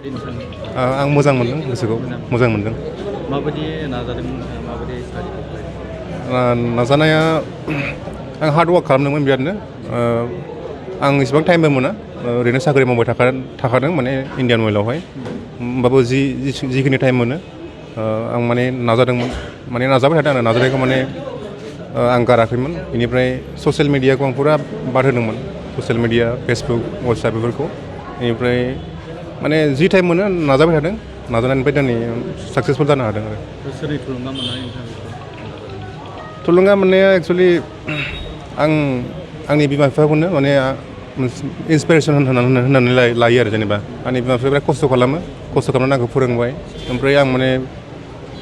आं मोजां मोनदों गोसोखौ मोजां मोनदों माबायदि नाजादोंमोन माबायदि स्टाडि नाजानाया आं हार्ड वार्क खालामदोंमोन बिरादनो आं इसेबां टाइमबो मोना ओरैनो साख्रि मावबाय थाखादों माने इन्डियान अइलआवहाय होमबाबो जिखिनि टाइम मोनो आं माने नाजादोंमोन माने नाजाबाय थादों आरो नाजानायखौ माने आं गाराखैमोन बेनिफ्राय ससियेल मिडियाखौ आं पुरा बाद होदोंमोन ससियेल मिडिया फेसबुक वाट्सएप बेफोरखौ बेनिफ्राय माने जि टाइम मोनो नाजाबाय थादों नाजानायनिफ्राय दिनै साक्सेसफुल जानो हादों आरो सोरनि थुलुंगा मोननाय थुलुंगा मोननाया एक्सुवेलि आंनि बिमा बिफाखौनो माने इन्सपिरेसन होननानै लायो आरो जेनेबा आंनि बिमा बिफाया बिराद खस्थ' खालामनानै आंखौ फोरोंबाय ओमफ्राय आं माने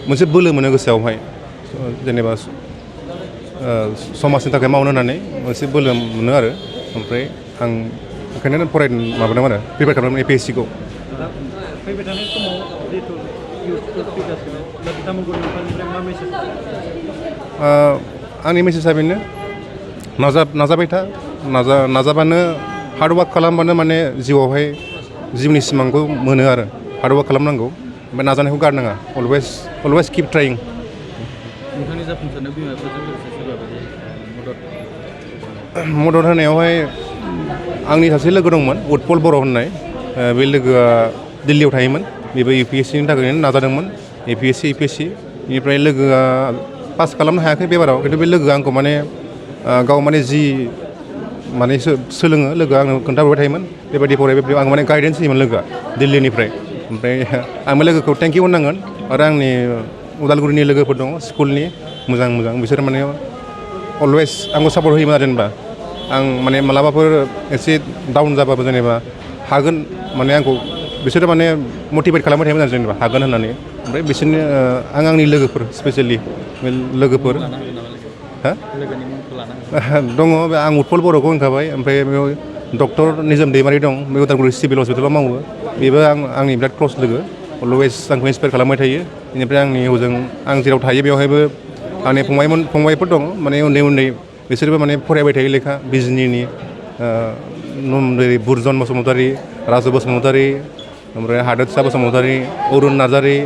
मोनसे बोलो मोनो गोसोआवहाय जेनेबा समाजनि थाखाय मावनो होननानै मोनसे बोलो मोनो आरो ओमफ्राय आं ओंखायनो फरायनो माबादों आरो प्रिपेयार खालामदों APSC खौ फैबाय थानाय समाव जिहेतु इउथफोर फैगासिनो दा बिथांमोनखौ नोंथांनिफ्राय मा मेसेज आंनि मेसेजआ बेनो नाजाबाय था नाजाबानो हार्ड वार्क खालामबानो माने जिउआवहाय जिउनि सिमांखौ मोनो आरो हार्ड वार्क खालामनांगौ ओमफ्राय नाजानायखौ गारनाङा अलवेज किप ट्राइं नोंथांनि जाफुंसारनाय बिमा बिफाजों लोगोसे सोरबा बायदि मदद होनायावहाय आंनि सासे लोगो दंमोन उत्पल बर' होननाय बे लोगोआ दिल्लीयाव थायोमोन बेबो UPSCनि थाखायनो नाजादोंमोन APSC UPSC बेनिफ्राय लोगोआ पास खालामनो हायाखै बेबाराव खिन्थु बे लोगोआ आंखौ माने गाव माने जि माने सोलोङो लोगोआ आंनो खोन्थाहरबाय थायोमोन बेबायदि फराय आं माने गाइडेन्स होयोमोन लोगोआ दिल्लीनिफ्राय ओमफ्राय आं बे लोगोखौ थेंकिउ होननांगोन आरो आंनि उदालगुरिनि लोगोफोर दङ स्कुलनि मोजां बिसोर माने अलवेज आंखौ सापर्ट होयोमोन आरो जेनेबा आं माने मालाबाफोर एसे डाउन जाबाबो जेनेबा हागोन माने आंखौ बिसोरो माने मटिभेट खालामबाय थायोमोन आरो जेनेबा हागोन होननानै ओमफ्राय बिसोरनि आंनि लोगोफोर स्पेसियेलि लोगोफोर दङ आं उत्पल बर'खौ होनखाबाय ओमफ्राय बेयाव डक्टर निजोम दैमारि दं बे उदालगुरि सिभिल हस्पिटालाव मावो बेबो आंनि बिराद क्लस लोगो अलवेज आंखौ इन्सपायार खालामबाय थायो बेनिफ्राय आंनि हजों आं जेराव थायो बेवहायबो आंनि फंबायफोर दं माने उन्दै बिसोरबो माने फरायबाय थायो लेखा बिजनिनि बुरजन बसुमतारी राजु बसुमतारी ओमफ्राय हादोरसा बसुमतारी अरुण नार्जारी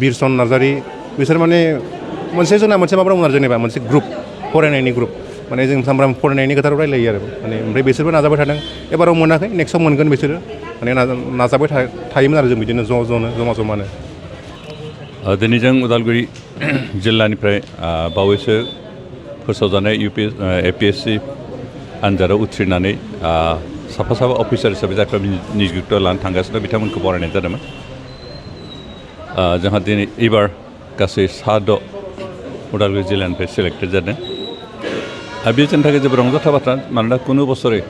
बिरसन नार्जारी बिसोर माने जोंना मोनसे माबा दंमोन आरो जेनेबा मोनसे ग्रुप फरायनायनि ग्रुप माने जों सामफ्राम फरायनायनि खोथा रायलायो आरो माने ओमफ्राय बिसोरबो नाजाबाय थादों एबाराव मोनाखै नेक्स्टआव मोनगोन बिसोरो माने नाजाबाय थायोमोन आरो जों बिदिनो जमानो दिनै जों उदालगुरि जिल्लानिफ्राय बावैसो फोसावजानाय APSC आनजादाव उथ्रिनानै साफा अफिसार हिसाबै जायफ्रा नियुक्त लानो थांगासिनो बिथांमोनखौ बरायनाय जादोंमोन जोंहा दिनै एबार गासै 6 उदालगुरि जिल्लानिफ्राय सेलेक्टेड जादों आरो बे जोंनि थाखाय जोबोद रंजाथाव बाथ्रा मानोना कुनु बोसोरै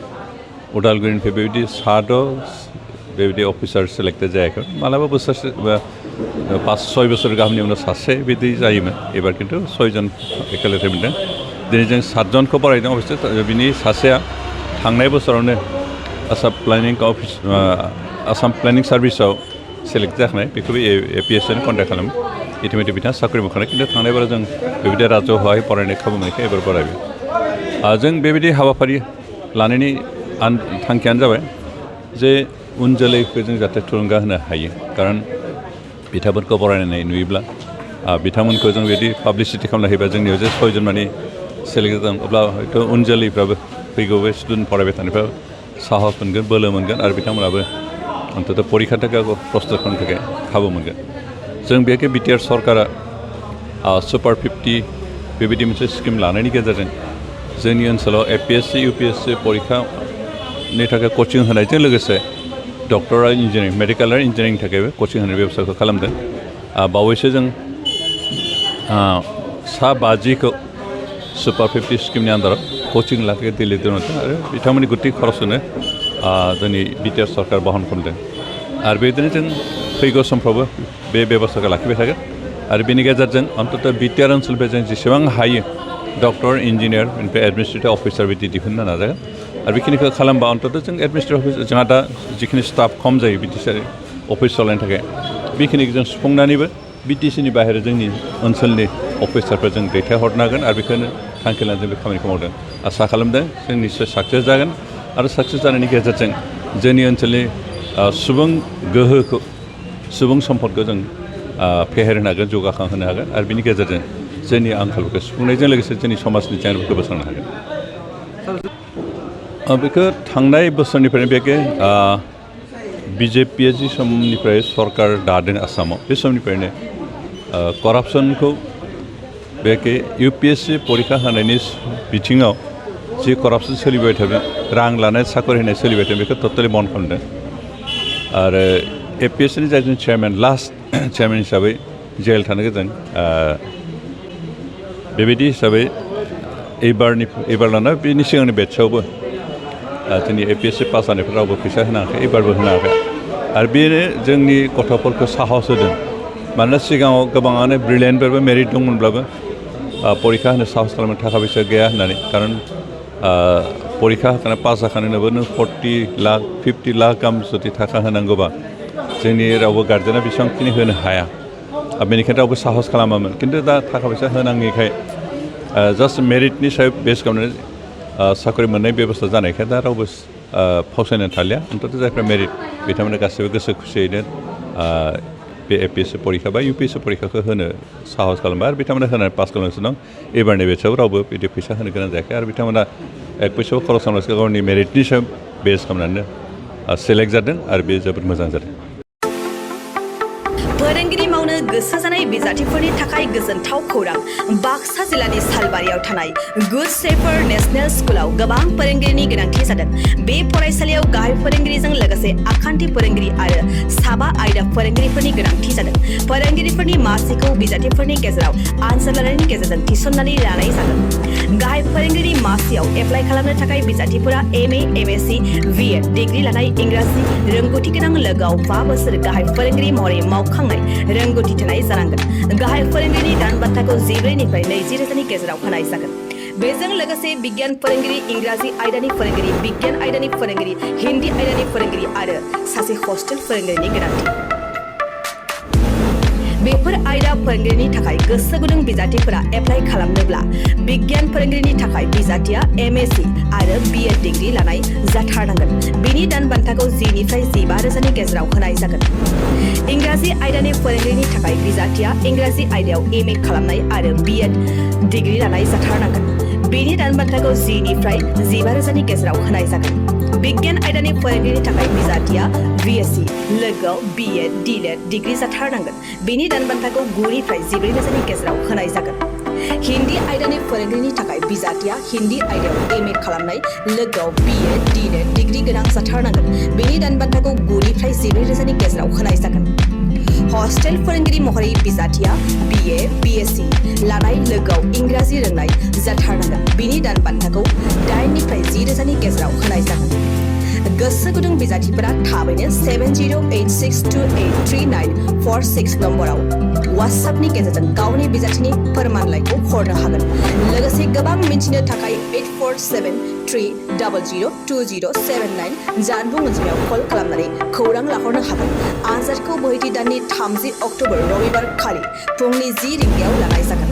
उदालगुरिनिफ्राय बेबायदि 6 बेबायदि अफिसार सेलेक्टेड जायाखै मालाबा बोसोरसे 5-6 बोसोर गाहामनि उनाव सासे बिदि जायोमोन एबार खिन्थु 6 जन एखेलेथार मोनदों दिनै जों 7 जनखौ बरायदों अबयस्से बिनि सासेया थांनाय बोसोरावनो आसाम प्लेनिं सार्भिसाव सेलेक्ट जाखानाय बेखौबो APSCनि कन्टेक्ट खालामो इतिमধ্যে बिथाङा साख्रि मोनखानाय खिन्थु थांनाय बाराव जों बेबायदि राजौआवहाय फरायनाय खाबु मोननायखाय एबार बरायबाय जों बेबायदि हाबाफारि लानायनि थांखियानो जाबाय जे उन जोलैखौ जों जाहाथे थुलुंगा होनो हायो खारन बिथांमोनखौ बरायनाय नुयोब्ला बिथांमोनखौ जों बिदि पाब्लिसिटि खालामना होयोबा जोंनियाव जे 6 जन माने सेलेक्ट जादों अब्ला हयथ' उन जोलैफ्राबो फैगौ बे स्टुडेन्ट फरायबाय थानायफ्राबो साहस मोनगोन बोलो मोनगोन आरो बिथांमोनाबो अन्तत परिखानि थाखाय प्रस्टुत खालामनो थाखाय खाबु मोनगोन जों बेखौ BTR सरकारा सुपार 50 बेबायदि मोनसे स्किम लानायनि गेजेरजों जोंनि ओनसोलाव APSC UPSC परिखानि थाखाय कचिं होनायजों लोगोसे डक्टरेट इन्जिनियारिं मेडिकेल आरो इन्जिनियारिंनि थाखायबो कचिं होनाय बेबस्थाखौ खालामदों बावैसो जों 50 सुपार 50 स्किमनि आन्दाराव कचिं लाखियो दिल्ली दोनदों आरो बिथांमोननि गुथि खरसखौनो जोंनि BTR सरकार बहन खालामदों आरो बेबायदिनो जों फैगौ समफ्रावबो बे बेबस्थाखौ लाखिबाय थागोन आरो बेनि गेजेरजों अन्तत BTR ओनसोलनिफ्राय जों जेसेबां हायो डक्टर इन्जिनियार बेनिफ्राय एडमिनिस्ट्रेटिभ अफिसार बिदि दिहुननो नाजागोन आरो बेखिनिखौ खालामबा अन्तत जों एडमिनिस्ट्रेटिभ अफिस जोंहा दा जिखिनि स्टाफ खम जायो BTC अफिस सालायनो थाखाय बेखिनिखौ जों सुफुंनानैबो BTCनि बाहेरा जोंनि ओनसोलनि अफिसारफोर जों दैथायहरनो हागोन आरो बेखौनो थांखि लानानै जों बे खामानिखौ मावदों आसा खालामदों जों निस्सय साक्सेस जागोन आरो साक्सेस जानायनि गेजेरजों जोंनि ओनसोलनि सुबुं गोहोखौ सुबुं सम्पदखौ जों फेहेरनो हागोन जौगाखांहोनो हागोन आरो बिनि गेजेरजों जोंनि आंखालफोरखौ सुफुंनायजों लोगोसे जोंनि समाजनि जेंनाफोरखौ बोस्रांनो हागोन बेखौ थांनाय बोसोरनिफ्रायनो बेखौ बिजेपिआ जि समनिफ्राय सरकार दादों आसामाव बे समनिफ्रायनो करापसनखौ बेखौ UPSC परीक्षा होनायनि बिथिङाव जि करापसन सोलिबाय थादों रां लानाय साखरि होनाय सोलिबाय थादों बेखौ टटेलि बन्द खालामदों आरो APSCनि जाय जों चेयारमेन लास्ट चेयारमेन हिसाबै जेल थानो गोनां बेबायदि हिसाबै एबार लाना बेनि सिगांनि बेटसआवबो जोंनि APSC पास जानायफोर रावबो फैसा होनाखै एबारबो होनाखै आरो बेनो जोंनि गथ'फोरखौ साहस होदों मानोना सिगाङाव गोबाङानो ब्रिलियेन्टफोरबो मेरिट दंमोनब्लाबो परीक्षा होनो साहस खालामनो थाखा फैसा गैया होननानै खारन परीक्षा होखानाय पास जाखानायनोबो नों 40 लाख 50 लाख गाहाम जुदि थाखा होनांगौबा जोंनि रावबो गार्जेना बेसेबांखिनि होनो हाया बेनिखायनो रावबो साहस खालामामोन खिन्थु दा थाखा फैसा होनाङैखाय जास्ट मेरिटनि सायाव बेस खालामनानै साख्रि मोननाय बेबस्था जानायखाय दा रावबो फावसायनो थालिया अन्तत' जायफ्रा मेरिट बिथांमोना गासैबो गोसो खुसियैनो बे APSC परीक्षा बा UPSC परीक्षाखौ होनो साहस खालामबाय आरो बिथांमोना होनानै पास खालामगासिनो दं एबारनि बेटसआव रावबो बिदि फैसा होनो गोनां जायाखै आरो बिथांमोना एक फैसाबो खरस खालामगासिनो गावनि मेरिटनि सायाव बेस खालामनानै सेलेक्ट जादों आरो बे जोबोद मोजां जादों फोरोंगिरि मावनो गोसो जानाय बिजाथिफोरनि थाखाय गोजोनथाव खौरां बाक्सा जिल्लानि सालबारियाव थानाय गुड शेफार्ड नेशनेल स्कुलाव गोबां फोरोंगिरिनि गोनांथि जादों बे फरायसालियाव गाहाय फोरोंगिरिजों लोगोसे आखान्थि फोरोंगिरि आरो साबा आयदा फोरोंगिरिफोरनि गोनांथि जादों फोरोंगिरिफोरनि मासिखौ बिजाथिफोरनि गेजेराव आनजाद लानायनि गेजेरजों थिसननानै लानाय जागोन गाहाय फोरोंगिरि मासियाव एप्लाइ खालामनो थाखाय बिजाथिफोरा MA MSc BEd डिग्री लानाय इंराजि रोंगौथि गोनां लोगोआव 5 बोसोर गाहाय फोरोंगिरि महरै मावखांनाय रोंगौथि थानाय जानांगोन गाहाय फोरोंगिरिनि दान बान्थाखौ 14 निफ्राय 20 रोजानि गेजेराव होनाय जागोन बेजों लोगोसे बिगियान फोरोंगिरि इंराजि आयदानि फोरोंगिरि बिगियान आयदानि फोरोंगिरि हिन्दी आयदानि फोरोंगिरि आरो सासे हस्टेल फोरोंगिरिनि गोनांथि बेफोर आयदा फोरोंगिरिनि थाखाय गोसो गुदुं बिजाथिफोरा एप्लाइ खालामनोब्ला बिगियान फोरोंगिरिनि थाखाय बिजाथिया MSc आरो BEd डिग्री लानाय जाथारनांगोन बिनि दान बान्थाखौ 10 निफ्राय 15 रोजानि गेजेराव होनाय जागोन इंराजि आयदानि फोरोंगिरिनि थाखाय बिजाथिया इंराजि आयदायाव MA खालामनाय आरो BEd डिग्री लानाय जाथारनांगोन बिनि दान बान्थाखौ 10 निफ्राय 15 रोजानि गेजेराव होनाय जागोन बिगियान आयदानि फोरोंगिरिनि थाखाय बिजाथिया BSc लोगोआव BEd DLED डिग्री जाथारनांगोन बिनि दान बान्थाखौ 9 निफ्राय 14 रोजानि गेजेराव होनाय जागोन हिन्दी आयदानि फोरोंगिरिनि थाखाय बिजाथिया हिन्दी आयदायाव MA खालामनाय लोगोआव BEd DLED डिग्री गोनां जाथारनांगोन बिनि दान बान्थाखौ 9 निफ्राय 14 रोजानि गेजेराव होनाय जागोन हस्टेल फोरोंगिरि महरै बिजाथिया BA BSc लानाय लोगोआव इंराजि रोंनाय जाथारनांगोन बिनि दान बान्थाखौ 8 निफ्राय 10 रोजानि गेजेराव होनाय जागोन गोसो गुदुं बिजाथिफोरा थाबैनो 7086283946 नम्बराव WhatsAppनि गेजेरजों गावनि बिजाथिनि फोरमानलाइखौ हरनो हागोन लोगोसे गोबां मिन्थिनो थाखाय 8473002079 जानबुं अनजिमायाव कल खालामनानै खौरां लाहरनो हागोन आनजादखौ बोहैथि दाननि 30 अक्ट'बर रबिबार खालि फुंनि 10 रिंगायाव लानाय जागोन